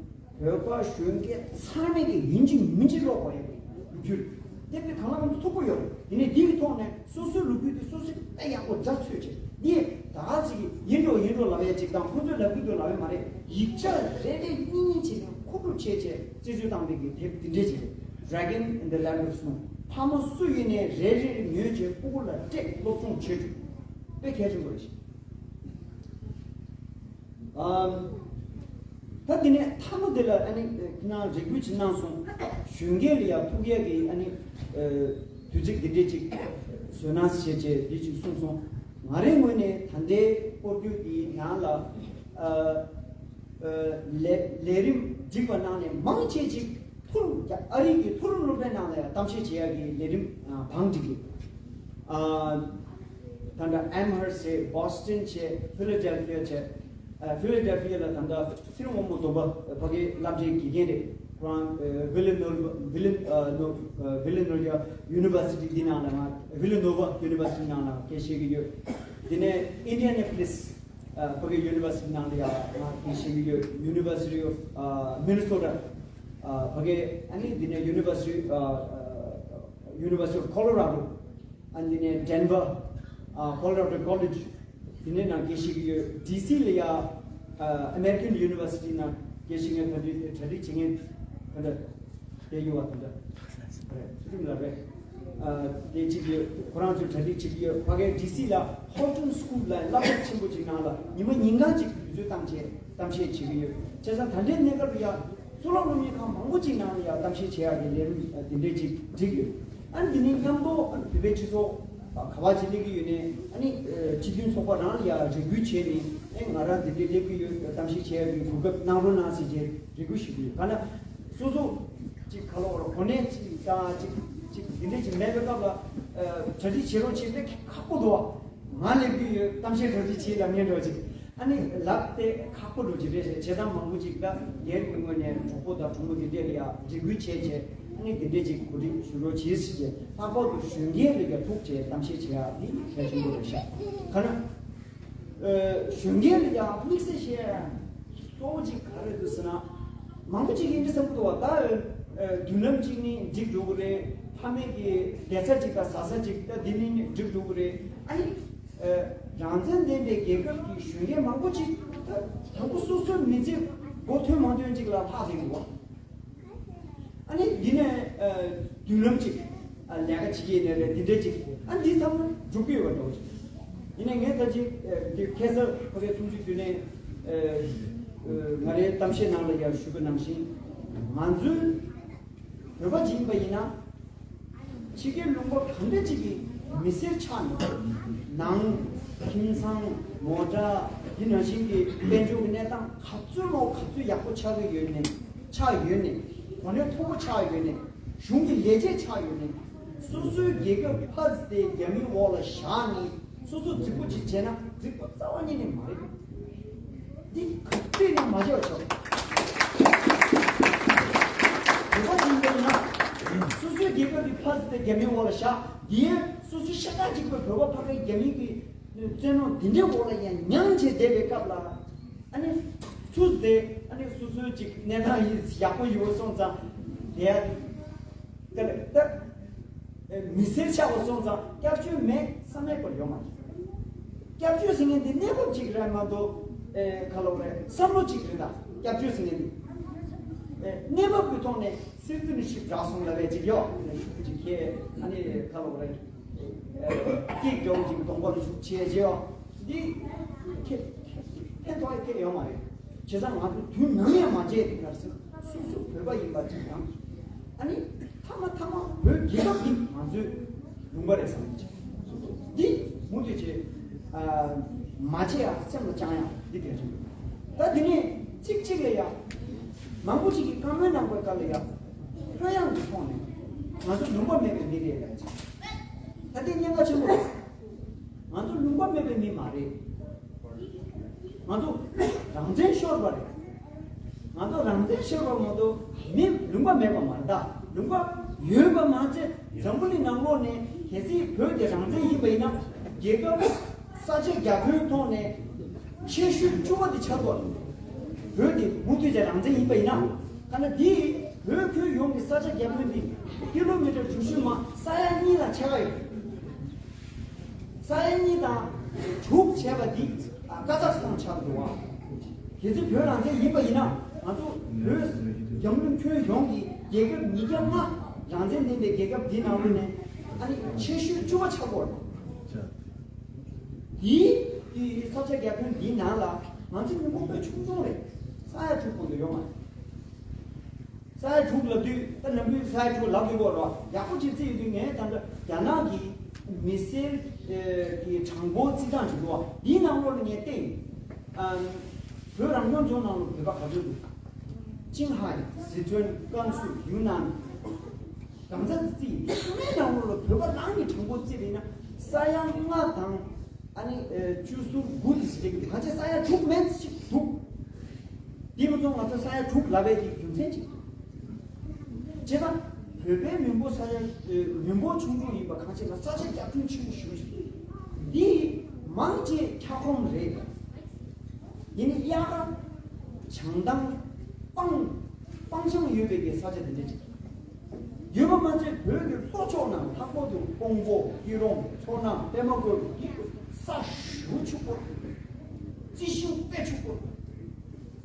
བོད་པ་གཞོན་སྐྱེས་ཚང་མས་ཀྱི་ཡིན་གཅིག་མིན་གཅིག་ཀློག་དགོས་ཡ་གི་ལོ་རྒྱུས་རེད། དེ་དཔེ་གང་ལ་གང་འཚམ་མཐུག་པོ་ཡོད་རེད། དེ་ནས་འདི་གི་ཐོག་ནས་སོ་སོའི་ལོ་རྒྱུས་དེ་སོ་སོས་དཔེ་ཡག་པོ་རྒྱ་མཚོས་བྱས། འདི་ད་ག་ཅིག་གི་ཡིན་འགྲོ་ཡིན་འགྲོ་ལབ་ཡ་ཅིག་དང་། ཁོ་ཚོས་ལབ་ཀྱི་འདུག་ལབ་ཡ་མ་རེད། ཡིག་ཆ་རེ་རེ་གཉིས་གཉིས་བྱས་ནས་མཁོ་སྒྲུབ་བྱས་བྱས་རྩད་གཅོད་བཏང་བའི་གི་དེབ་དེ་འདྲས་ཅིག་རེད། Dragon in the Land of Snow། ཕ་མ་སུ་ཡིན་ནའི་རེ་རེ་ཉོས་བྱས་ཕྲུ་གུ་ལ་སྤྲད། སློབ་སྦྱོང་བྱེད་དགོས། དཔེ་གལ་ཆེན་པོ་རེད་ཤག། ཨམ། ད་དེ་ནས་མཐའ་མ་དེ་ལ་ཨ་ནི་ཁྱེད་རང་རེ་སྐུལ་ཅིག་གནང་སོང་། གཞོན་སྐྱེས་ལ་ཡང་ཐུག་ཡས་ཀྱི་ཨ་ནི། ཨ། དུས་ཚིགས་འདི་འདྲས་ཅིག་བཟོས་གནང་བྱས་བྱས་འདི་ཅིག་གསུངས་སོང་། ང་རའི་ངོས་ནས་ད་ལྟའི་སྐོར་སྐྱོད་འདིའི་ནང་ལ། ཨ། ཨ། ལས་ལས་རིམ་བསྒྲིགས་པ་ནང་ནས་མང་ཆེ་ཅིག་ཐུར། ཨ་རི་གི་མཐོ་རིམ་སློབ་གྲྭའི་ནང་ལ་ཡང་གཏམ་བཤད་བྱེད་ཡག་གི་ལས་རིམ། ཨ། བང་སྒྲིག་གི། ཨ། ད་ལྟ་Amherst བྱས། Boston བྱས། Philadelphia བྱས། ཨ། Philadelphia ལ་ད་ལྟ་ཚེ་རིང་དབང་མོ་སྡོམ་པ་ཕ་གིའི་སློབ་གྲྭའི་དགེ་རྒན་རེད། ཁོ་རང་། ཨ། Villanova Villan ཨ། no ཨ། Villanova University འདི་ནང་ལ། ང་Villanova University ནང་ལ་དགེ་བཤད་ཀྱི་ཡོད། དེ་ནས་Indianapolis ཨ། ཕ་གིའི་University ནང་ལ་ཡང་ང་དགེ་བཤད་ཀྱི་ཡོད། University of ཨ། Minnesota ཨ། ཕ་གིའི། ཨ་ནི་འདི་ནས་University ཨ། ཨ། University of Colorado ཨ། འདི་ནས་Denver ཨ། Colorado College འདི་ནས་ནང་དགེ་བཤད་ཀྱི་ཡོད། ཌི་སི་ལ་ཡང་ཨ། American University ནང་དགེ་བཤད་མཁན་ག་འདྲ་གྲ་སྒྲིག་བྱེད་མཁན་ག་འདྲ་དེ་ཡོད་པ་དེ་འདྲ་རེད། ཚུལ་ཁྲིམས་ལགས་རེད། ཨ། དེ་གཅིག་ཡོད། ཁོ་རང་ཚོས་གྲ་སྒྲིག་བྱེད་ཀྱི་ཡོད། ཕ་གིའི་ཌི་སི་ལ་Houghton School ལ་སློབ་གྲྭ་ཆེན་པོ་ཅིག་ནང་ལ་ཉི་མ་ཉིན་གང་ཅིག་དུས་ཚོད་བཏང་བྱས་གཏམ་བཤད་བྱེད་ཀྱི་ཡོད། བྱས་ཙང་ད་ལྟའི་གནས་སྐབས་ལ་ཡང་གཙུག་ལག་སློབ་གཉེར་ཁང་མང་པོ་ཅིག་ནང་ལ་ཡང་གཏམ་བཤད་བྱེད་ཡག་གི་ལས་རིམ་འདི་འདྲས་ཅིག་བསྒྲིགས་ཡོད། ཨ་ནི་འདི་ནས་མཉམ་དུ་ཨ་ནི་བོད་པའི་སྤྱི་ཚོགས་ག་བ་ཅིག་སླེབས་ཀྱི་ཡོད་ནའི། ཨ་ནི་སྤྱི་མཐུན་ཚོགས་པ་རང་ལ་ཡང་རེ་སྐུལ་བྱས་ནས། ཨེ། ང་རང་འདི་འདྲས་སླེབས་ཀྱི་ཡོད། གཏམ་བཤད་བྱེད་ཡག་གི་གོ་སྐབས་གནང་རོགས་གནང་ཟེར་བྱས་རེ་སྐུལ་ཞུ་གི་ཡོད། ག་ན་སོ་སོ་ཅིག་ག་ལ་བར་གོ་གནས་ཅིག་དང་ཅིག་ཅིག་འདི་འདྲས་ཅིག་མེད་པའི་སྐབས་ལ། ཨ། གྲ་སྒྲིག་བྱེད་རོགས་བྱེད་དེ་ཁག་པོ་འདུག་བ། ང་སླེབས་ཀྱི་ཡོད། གཏམ་བཤད་རོགས་ཅིག་བྱེད་ལབ་མཁན་འདྲ་ཅིག་ཨ་ནི་ལབ་སྟེ་ཁག་པོ་འགྲོ་གི་རེད་ཟེར། བྱས་ཙང་མང་པོ་ཅིག་ད་སྒེར་གྱི་ངོས་ནས་གྲོགས་པོ་དང་གྲོགས་མོ་དེ་འདྲས་ལ་ཡང་རེ་སྐུལ་བྱས་བྱས། ཨ་ནི་དེ་འདྲས་ཅིག་གོ་སྒྲིག་ཞུ་རོགས་བྱེད་ཟེར་བྱས། ལྷག་པར་དུ་གཞོན་སྐྱེས་ལ་ཡང་ཐུག་བྱས་གཏམ་བཤད་བྱེད་ཡག་འདི་གལ་ཆེན་པོ་རེད་ཤག། ག་ན། ཨ། གཞོན་སྐྱེས་ལ་ཡང་དམིགས་བསལ་བཤད། གཙོ་བོ་གཅིག་ག་རེ་འདུག་ཟེར་ན། མང་པོ་གཅིག་ཡིན་གྱི་བསམ་གྱི་འདུག་བ། ད་མདུན་ལམ་གཅིག་ནི་འགྲིག་འགྲོ་གི་རེད། ཕ་མེས་ཀྱི་བསྡད་ས་གཅིག་དང་ཟ་ས་གཅིག་ད་འདི་ནི་འགྲིག་འགྲོ་གི་རེད། ཨ་ནི་རང་བཙན་ལྡན་པའི་རྒྱལ་ཁབ་ཀྱི་གཞོན་སྐྱེས་མང་པོ་གཅིག་ད་དང་པོ་སོ་སོའི་མི་ཚེ་མགོ་ཐོན་མ་ཐོན་གཅིག་ལ་ལྷག་བསྡད་འདུག་བ། ཨ་ནི་འདི་ནས་མདུན་ལམ་གཅིག་ལས་ཀ་བྱེད་ཀྱི་ཡིན་ནའི་རེད། འདི་འདྲ་གཅིག་ཨ་འདི་ཚང་མ་འགྲུབ་ཀྱི་ཡོད་པ་འདྲ་བོ་ཅིག་ཡིན་ནའི་ངས་ད་ཅིག་འདི་ཁ་སང་ཕ་གིའི་གསུང་ཆོས་བརྒྱུད་ནས་ང་རའི་གཏམ་བཤད་ནང་ལ་ཡང་ཞུས་པ་ནང་བཞིན། ང་ཚོའི་བོད་པ་ཅིག་ཡིན་པ་ཡིན་ན། ཕྱི་རྒྱལ་ལུང་པ་གང་འདྲ་ཅིག་གི་མི་སེར་ཆགས་ནས། ནང་ཁྱིམ་ཚང་མོ་ཊ་འདི་ནང་བཞིན་གྱི་དཔལ་འབྱོར་གྱི་གནས་སྟངས་ག་ཚོད་ལོ་ག་ཚོད་ཡག་པོ་ཆགས་ཀྱི་ཡོད་ནས་ཆགས་ཡོད་ནས་གོ་གནས་མཐོ་པོ་ཆགས་ཡོད་ནས་གཞུང་གི་ལས་བྱེད་ཆགས་ཡོད་ནས་སོ་སོའི་རྒྱལ་ཁབ་ཕར་ཟེར་རྒྱ་མིའི་འོག་ལ་བཞག་ནས་སོ་སོ་རྫིག་པོ་ཅིག་བྱས་ན་རྫིག་པོ་རྩ་བ་ཉིད་ནས་མ་རེད། འདི་ག་དུས་ནས་མ་བརྗེད་པ་བྱོས། བོད་པ་ཡིན་པས་ན། སོ་སོའི་རྒྱལ་ཁབ་ཀྱི་ཕ་ཟེར་ཏེ་རྒྱ་མིའི་འོག་ལ་བཞག་འདི་ཡང་སོ་སོའི་ཤ་ཁྲག་གཅིག་པའི་བོད་པ་ཕ་གིའི་རྒྱ་མིའི་གི་བཙན་གནོན་འདི་འདྲའི་འོག་ལ་ཡང་མྱངས་བྱས་བསྡད་པའི་སྐབས་ལ། ཨ་ནི་ཚུར་དེ་ཨ་ནི་སོ་སོའི་ཅིག་གནས་སྟངས་ཡིན་ཡག་པོ་ཡོད་སོང་ཙང་དེ་ཡང་དེ་ལས་ད། མི་སེར་ཆགས་པ་སོང་ཙང་སྐྱབས་བཅོལ་མེད་བསམ་མེད་པར་ཡོང་མ་རེད། སྐྱབས་བཅོལ་ཟེར་མཁན་དེ་གནས་བབ་ཅིག་རེད་མ་གཏོགས་ཨེ་ག་ལབ་རེད་བསམ་བློ་ཅིག་རེད་ད། སྐྱབས་བཅོལ་ཟེར་མཁན་དེ་ཨེ་གནས་བབ་ཀྱི་ཐོག་ནས་སྲིད་རྩིས་ནས་ཞིབ་ཕྲ་སོང་ལབ་པའི་ཅིག་ཡོད་ནས་ཞུ་ཅིག་ཁྱེད་ཨ་ནི་ག་ལབ་རེད། སྐྱིད་སྐྱོང་ཅིག་གདོང་པ་ལ་ཞུགས་བྱས་བྱས་ཡོད་འདི་ཁྱེད་ཕན་ཐོགས་ཡ་ཁྱེད་ཡོད་མ་རེད། བྱས་ཙང་ང་ཚོ་དུས་ནམ་ཡང་མ་བརྗེད་དེ་ག་རེ་ཟེར་ན་སོ་སོ་བོད་པ་ཡིན་པ་ཅིག་དང་། ཨ་ནི་མཐའ་མ་མཐའ་མ་བོད་རྒྱལ་ཁབ་འདི་ང་ཚོའི་ལུང་པ་རེད་བསམ་གྱི་འདི་མུ་མཐུད་བྱས་མ་བརྗེད་ཡ་སེམས་ལ་བཅངས་ཡ་འདི་གལ་ཆེན་པོ། ད་འདི་ནས་གཅིག་གཅིག་ལ་ཡ་མང་པོ་ཅིག་གིས་བཀའ་མོལ་གནང་བའི་སྐབས་ལ་ཡ་ལྷོད་ཡངས་ཀྱི་ཐོག་ནས་ང་ཚོ་ལུང་པ་མེད་པའི་མི་རེད་ལབ་ཅིག་ད་འདི་གཉན་ཁ་ཆེན་པོ་རེད། ང་ཚོ་ལུང་པ་མེད་པའི་མི་མ་རེད། ང་ཚོ་རང་བཙན་ཤོར་བ་རེད། ང་ཚོ་རང་བཙན་ཤོར་བ་མ་གཏོགས་མི་ལུང་པ་མེད་པ་མ་རེད་ད། ལུང་པ་ཡོད་པ་མ་ཚད་འཛམ་བུ་གླིང་ནང་ལོགས་ནས་གལ་སྲིད་བོད་དེ་རང་བཙན་ཡིན་པ་ཡིན་ན་རྒྱལ་ཁབ་ས་ཆ་བརྒྱ་དཔོན་ཐོག་ནས་ཆེ་ཤོས་བཅུ་པ་དེ་ཆགས་དགོས། བོད་དེ་མུ་མཐུད་ཀྱི་རང་བཙན་ཡིན་པ་ཡིན་ན་ག་ན་འདི་བོད་ཁྱོན་ཡོངས་ཀྱི་ས་ཆ་བརྒྱ་དཔོན་འདི་ཀི་ལོ་མི་ཊར་དྲུག་ཅུ་མ་ས་ཡ་གཉིས་ལ་ཆགས་ཀྱི་ཡོད། ས་ཡ་གཉིས་དང་དྲུག་བྱས་པ་འདི་ཀ་ཛག་སི་ཐན་ཆགས་འདུག་བ། གལ་སྲིད་བོད་རང་བཙན་ཡིན་པ་ཡིན་ན་ང་ཚོ་བོད་འཛམ་གླིང་ཁྱོན་ཡོངས་ཀྱི་རྒྱལ་ཁབ་ཉིས་བརྒྱ་ལྔ་རང་བཙན་ལྡན་པའི་རྒྱལ་ཁབ་འདི་ནང་ལོགས་ནས་ཨ་ནི་ཆེ་ཤོས་བཅུ་པ་ཆགས་དགོས་རེད། འདིའི་ས་ཆ་བརྒྱ་དཔོན་འདིའི་ནང་ལ་ང་ཚོ་མི་མང་པོ་ཆུང་ཆུང་རེད། ས་ཡ་དྲུག་གོང་དུ་ཡོད་མ་རེད། ས་ཡ་དྲུག་ལབ་དུས་ད་ནམ་རྒྱུན་ས་ཡ་དྲུག་ལབ་དགོས་རོགས་ཡག་པོ་ཅིག་བརྩི་ཡོད་དུས་ངས་ད་ལྟ་རྒྱ་ནག་གི་མི་སེར་གྱི་གྲངས་འབོར་བརྩི་སྟངས་ཅིག་འདུག་བ། འདིའི་ནང་ལོགས་ལ་ངས་བལྟས་ཡིན། བོད་རང་སྐྱོང་ལྗོངས་ནང་ལ་བོད་པ་ག་ཚོད་འདུག་ཅིན་ཧའེ། ཟི་ཁྲོན། ཀན་སུའུ། ཡུན་ནན། གང་ཚ་བརྩི་ཡིན། དེ་ཚང་མའི་ནང་ལོགས་ལ་བོད་པ་རང་གི་གྲངས་འབོར་བརྩིས་པ་ཡིན་ན་ས་ཡ་ལྔ་དང་ཨ་ནི་བཅུ་གསུམ་དགུ་དེ་ཞིག་རེད། གང་ཆེ་ས་ཡ་དྲུག་མན་ཞིག་འདུག་འདི་མ་ཚོ་ང་ཚོ་ས་ཡ་དྲུག་ལབ་པའི་གི་རྒྱུ་མཚན་གཅིག་བྱས་ན། བོད་པའི་མི་འབོར་ས་ཡ་མི་འབོར་ཆུང་ཆུང་ཡིན་པ་གང་ཆེ་ན་ས་ཆ་བརྒྱ་ཁྱོན་ཆེན་པོ་ཞེ་པོ་ཞིག་རེད། འདི་མང་ཆེ་ཁྱབ་ཁོངས་རེད། ཡིན་ནའི་དབྱར་ཁ་བྱང་ཐང་སྤང་སྤང་བྱང་ཡོད་པའི་གི་ས་ཆ་འདི་འདྲ་ཅིག་ཡོད་པ་མ་ཚད་བོད་ཀྱི་ལྷོ་ཕྱོགས་ནང་ལྷག་པར་དུ་ཀོང་པོ། སྐྱིད་རོང་། མཚོ་སྣ། པད་མ་བཀོད། ས་ཞེ་པོ་ཕྱུག་པོ། རྩི་ཤིང་དཔེ་ཕྱུག་པོ།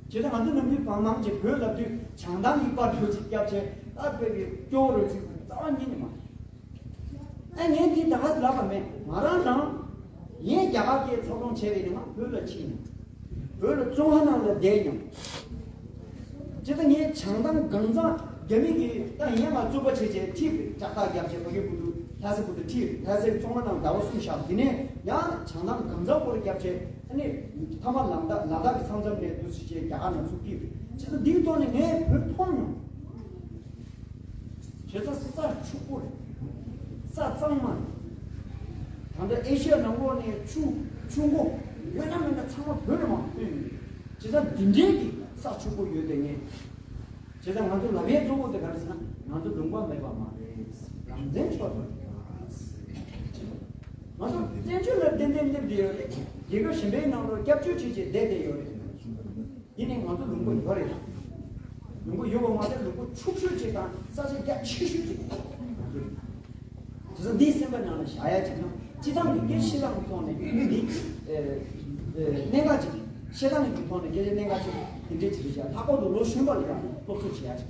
བྱས་ཙང་ང་ཚོ་ནམ་རྒྱུན་བང་མང་ཅིག་བོད་ལབ་དུས་བྱང་ཐང་གི་པར་འདྲ་ཅིག་བརྒྱབ་བྱས་ཨ་བོད་ཀྱི་སྐྱོ་བོ་རུ་ཅིག་རྩ་བ་ཉིད་ནས་མ། ཨ་ངས་འདི་ད་ག་ལབ་པ་མེད། ང་རང་རང་ཡིན་རྒྱ་གར་སྐད་ཚབ་ལོང་བྱས་པས་ནི་ང་བོད་ལ་ཕྱིན་མྱོང་། བོད་ལ་ཙོང་ཁ་ནང་ལ་བསྡད་མྱོང་། བྱས་ཙང་ངས་བྱང་ཐང་གང་ཚང་རྒྱ་མི་གིས་ད་ཡིན་ང་རྩུབ་པ་བྱས་བྱས་ཁྲིད་ལྕགས་ཐག་བརྒྱབ་བྱས་ཕ་གི་བུ་དུ་ལྷ་སའི་བུ་དུ་ཁྲིད་ལྷ་སའི་ཙོང་ཁ་ནང་ཟླ་བ་གསུམ་བཞག་དེ་ནས་ཡང་བྱང་ཐང་གང་ཚང་སྐོར་བརྒྱབ་བྱས་ཨ་ནི་མཐའ་མ་ལམ་ཐག་ལ་དྭགས་ཀྱི་མཚམས་མཚམས་ནས་འདུག་སེ་བྱས་རྒྱ་གར་ནང་ཚུར་ཁྲིད། བྱས་ཙང་འདིའི་ཐོག་ནས་ངས་བོད་མཐོང་མྱོང་། བྱས་ཙང་ས་ཕྱུག་པོ་རེད། ས་གཙང་མ་རེད། ད་ལྟ་ཨེ་ཤི་ཡ་ནང་ལོགས་ནས་ཆུ་ཆུ་མགོ་ཡོད་ན་མེད་ན་ཚང་མ་བོད་ལ་མར་ཐོན་ཡོད། བྱས་ཙང་འདི་འདྲའི་གི་ས་ཕྱུག་པོ་ཡོད་དེ་ངས། བྱས་ཙང་ང་ཚོ་ལབ་ཡས་གཙོ་བོ་དེ་ག་རེ་ཟེར་ན་ང་ཚོ་ལུང་པ་མེད་པ་མ་རེད། རང་བཙན་ཤོར་བ་རེད། ང་ཚོ་བཙན་བྱོལ་ལ་ཏན་ཏན་སླེབས་བསྡད་ཡོད་རེད། རྒྱལ་ཁབ་གཞན་པའི་ནང་ལོགས་སྐྱབས་བཅོལ་བྱས་བྱས་བསྡད་བསྡད་ཡོད་རེད། དེ་ནས་ང་ཚོ་ལུང་པ་ཡོད་རེད། ལུང་པ་ཡོད་པ་མ་ཟད་ལུང་པ་ཕྱུག་ཤོས་ཅིག་དང་ས་ཆ་རྒྱ་ཆེ་ཤོས་ཅིག་ང་ཚོ་རེད། དེ་ཚོ་འདིའི་སེམས་པ་ནང་ལ་བཞག་ཡ་ཅིག་དང་། སྤྱི་བཏང་གི་སྐད་ཆ་བཤད་སྟངས་ཀྱི་ཐོག་ནས་འདི་ཨེ་ཨེ་གནད་འགག་ཅིག་བཤད་སྟངས་ཀྱི་ཐོག་ནས་སྐད་ཆ་གནད་འགག་ཅིག་དེ་འདྲས་ཅིག་རེད་བཞག་ལྷག་པར་དུ་ལོ་གཞོན་པ་ལ་ཡང་སློབ་གསོ་བྱེད་ཡ་ཅིག་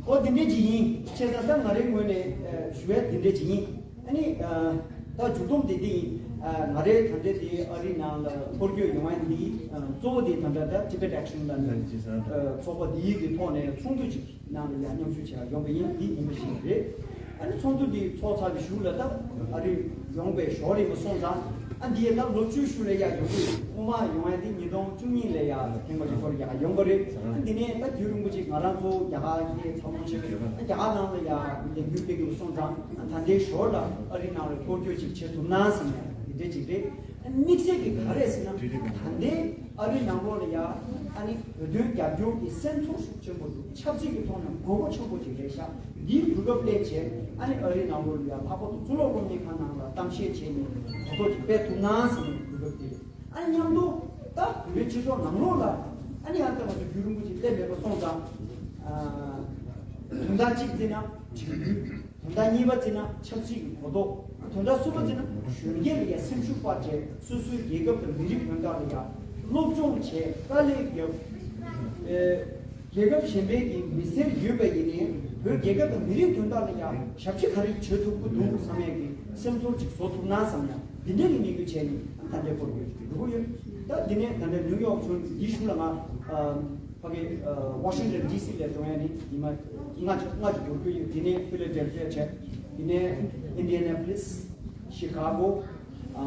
ཨོ་དེ་འདྲས་ཅིག་ཡིན། བྱས་ཙང་ད་ང་རའི་ངོས་ནས་ཨེ་ཞུ་ཡ་དེ་འདྲས་ཅིག་ཡིན། ཨ་ནི་ཨ་ད་མཇུག་སྡོམ་དེ་འདི་ཡིན། ཨ་ང་རའི་ད་ལྟའི་དེ་ཨ་རིའི་ནང་ལ་འཁོར་སྐྱོད་ཡོང་ཡ་འདི་ཨ་གཙོ་བོ་དེ་ད་ལྟ་ད་Tibet Action ལ་ནི་ཨ་ཚོགས་པ་འདིའི་གི་ཐོག་ནས་ཚོགས་འདུ་ཅིག་ནང་ལ་ཡང་མཉམ་ཞུགས་བྱེད་ཡ་ཡོང་པ་ཡིན། འདི་ཉི་མ་བཞི་རེད། ཨ་ནི་ཚོགས་འདུ་འདི་ཚོགས་ཚར་བའི་གཞུག་ལ་ད་ཨ་རི་ཡོང་པའི་ཞོར་རེད་མ་སོང་ཙང་། ཨ་འདི་ཡ་ད་ལོ་བཅུའི་གཞུག་ལ་ཡ་ཡོང་གི་ཡོད། སྔོན་མ་ཡོང་ཡ་འདི་ཉིས་སྟོང་བཅུ་གཉིས་ལ་ཡ་ཐེངས་མ་གཅིག་སྐོར་ཡ་ཡོང་པ་རེད། ཨ་འདི་ནས་ད་རྒྱུན་རིང་པོ་ཅིག་ང་རང་ཚོ་རྒྱ་གར་གྱི་ཚང་མ་ཆེ་བས་ཨ་རྒྱ་གར་ནང་ལ་ཡ་ལས་འགུལ་སྤེལ་གི་སོང་ཙང་། ཨ་ད་ལྟའི་ཞོར་ལ་ཨ་རི་ནང་ལ་སྐོར་སྐྱོད་ཅིག་བྱེད་ཐུབ་ན་བསམ་ཡ་འདི་འདྲ་ཅིག་རེད། དམིགས་བསལ་གྱི་ག་རེ་ཟེར་ན། ད་ལྟའི་ཨ་རི་ནང་ལོགས་ལ་ཡ་ཨ་ནི་བོད་དོན་རྒྱབ་སྐྱོར་གྱི་སེམས་ཚོར་ཤུགས་ཆེན་པོ་འདུག་ཆབ་སྲིད་ཀྱི་ཐོག་ནས་དགོས་མཁོ་ཆེན་པོ་ཅིག་རེད་ཤག་འདིའི་དུས་སྐབས་སླེབས་བྱས། ཨ་ནི་ཨ་རི་ནང་ལོགས་ལ་ཡ་ལྷག་པར་དུ་གཙུག་ལག་སློབ་གཉེར་ཁང་ནང་ལ་གཏམ་བཤད་བྱས་ནས་གོ་རྟོགས་ཅིག་སྤེལ་ཐུབ་ན་བསམ་པའི་དུས་སྐབས་དེ་རེད། ཨ་ནི་མཉམ་དུ་ད་བོད་པའི་སྤྱི་ཚོགས་ནང་ལོགས་ལ་ཨ་ནི་ཨ་ད་ང་ཚོ་རྒྱུན་རིང་པོ་ཅིག་སླེབས་མེད་པ་སོང་ཙང་། ཨ་དོན་དག་གཅིག་བརྩིས་ན་འཇིགས་སྐུལ། དོན་དག་གཉིས་པ་བརྩིས་ན་ཆབ་སྲིད་ཀྱི་གོ་རྟོགས། དོན་དག་གསུམ་པ་བརྩིས་ན་གཞོན་སྐྱེས་ལ་ཡ་སེམས་ཤུགས་སྤར་བྱས། སོ་སོའི་རྒྱལ་ཁབ་དང་མི་རིགས་དོན་དག་ལ་ཡ་སློབ་སྦྱོང་བྱས། དཀའ་ལས་བརྒྱབ། ཨེ་རྒྱལ་ཁབ་གཞན་པའི་གི་མི་སེར་ཡོད་པ་ཡིན་ནའི་བོད་རྒྱལ་ཁབ་དང་མི་རིགས་དོན་དག་ལ་ཡ་ཞབས་ཕྱི་ག་རེ་བྱེད་ཐུབ་ཀྱི་འདུག་བསམ་ཡས་ཀྱི་སེམས་ཚོར་ཅིག་བཟོ་ཐུབ་ན་བསམ་ཡ་འདི་འདྲ་གི་དམིགས་ཡུལ་བྱས་ནས་ད་ལྟའི་སྐོར་ཡོད་འགྲོ་གི་ཡོད། ད་འདི་ནས་ད་ལྟ་ནིའུ་ཡོག་བྱུང་འདི་གཞུག་ལ་ང་ཨ། ཕ་གི་ཨ་ཝ་ཤིང་ཊོན་ཌི་སི་ལ་འགྲོ་ཡ་ནི་ཉི་མ་ལྔ་ཅིག་ལྔ་ཅིག་འགོར་གྱི་ཡོད། དེ་ནས་ཕི་ལ་ཌེལ་ཕི་ཡ་བྱས། དེ་ནས་ཨིན་ཌི་ཡ་ན་པོ་ལིས། ཤི་ཀ་གོ། ཨ་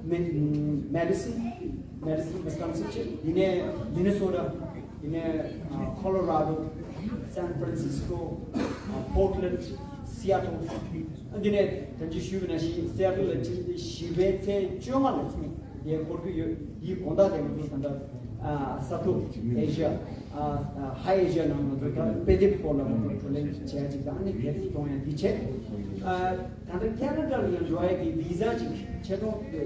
མེ་མེ་ཌི་སིན། མེ་ཌི་སིན་ཝི་སི་ཀོན་སིན་བྱས། དེ་ནས་མི་ནི་སོ་ཊ། དེ་ནས་ཨ་ཁོ་ལོ་ར་ཌོ། སན་ཕ་རན་སིས་ཀོ། ཨ་པོར་ཊ་ལེན་ཌི། སི་ཨེ་ཊལ། དེ་ནས་ད་ཅི་ཞུས་པ་ནང་བཞིན་སི་ཨེ་ཊལ་ལ་ཕྱིན་ཏེ་བཞི་པའི་ཚེས་བཅོ་ལྔ་ལ་ཚུར་ཡར་འཁོར་གྱི་ཡོད། དེའི་དགོང་དག་དེ་ང་ཚོ་ད་ལྟ་ཨ་ས་ཐོག་ཨེ་ཤི་ཡ། ཨ་ཧའི་ཨེ་ཤི་ཡ་ནང་ང་ཚོ་ད་དཔེ་དེབ་སྐོར་ལ་ང་ཚོ་བགྲོ་གླེང་བྱས་ཅིག་དང་། ཨ་ནི་དེབ་གཏོང་ཡ་འདི་བྱས། ཨ་ད་ལྟ་ཁེ་ན་ཌ་ལ་ཡང་འགྲོ་ཡ་གི་བི་ཟ་ཅིག་ཆེད་གཏོང་དེ་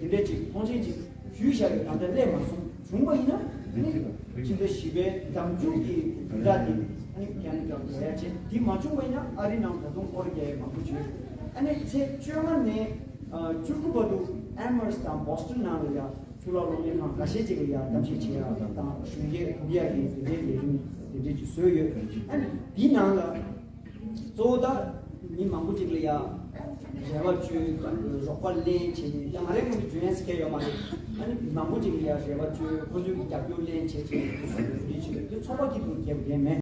འདྲ་ཅིག་མཐོང་མཆན་ཅིག་ཞུས་བཞག་ཡོད། ད་ལྟ་སླེབས་མ་སོང་། བྱུང་བ་ཡིན་ན་ཨ་ནི་ཕྱི་ཟླ་བཞི་པའི་ཟླ་མཇུག་གི་བདུན་ཕྲག་འདི་ཨ་ནི་ཁེ་ན་ཌ་ལ་འགྲོ་ཡ་བྱས། འདི་མ་བྱུང་བ་ཡིན་ན་ཨ་རི་ནང་ད་དུང་སྐོར་རྒྱག་ཡ་མང་པོ་བྱུང་ཡོད། ཨ་ནི་ཚེས་བཅོ་ལྔ་ནས་ཨ་བཅུ་དགུ་བར་དུ་ཨེམ་ཨར་སི་དང་བོ་སི་ཊོན་ནང་ལ་ཡ་གཙུག་ལག་སློབ་གཉེར་ཁང་འགའ་ཤས་ཅིག་ལ་ཡ་གཏམ་བཤད་བྱེད་ཡ་དང་གཞོན་སྐྱེས་སྒྲུག་ཡ་གི་དེ་འདྲའི་ལས་རིམ་དེ་འདྲས་ཅིག་བཟོས་ཡོད། ཨ་ནི་འདིའི་ནང་ལ་གཙོ་བོ་ད་མི་མང་པོ་ཅིག་ལ་ཡ་རེ་བ་བཅོལ་རོགས་པ་ལེན་བྱས་ནས། ད་ང་རའི་ངོས་ནས་འཇོན་ཡ་ཟེར་མཁན་ཡོད་མ་རེད། ཨ་ནི་མི་མང་པོ་ཅིག་ལ་ཡ་རེ་བ་བཅོལ། ཁོ་ཚོའི་རྒྱབ་སྐྱོར་ལེན་བྱས་བྱས་དེ་བཟོ་འདྲ་བྱས་ཡོད། དེ་ཚོགས་པ་གི་དུ་རྒྱབ་འགན་མེད།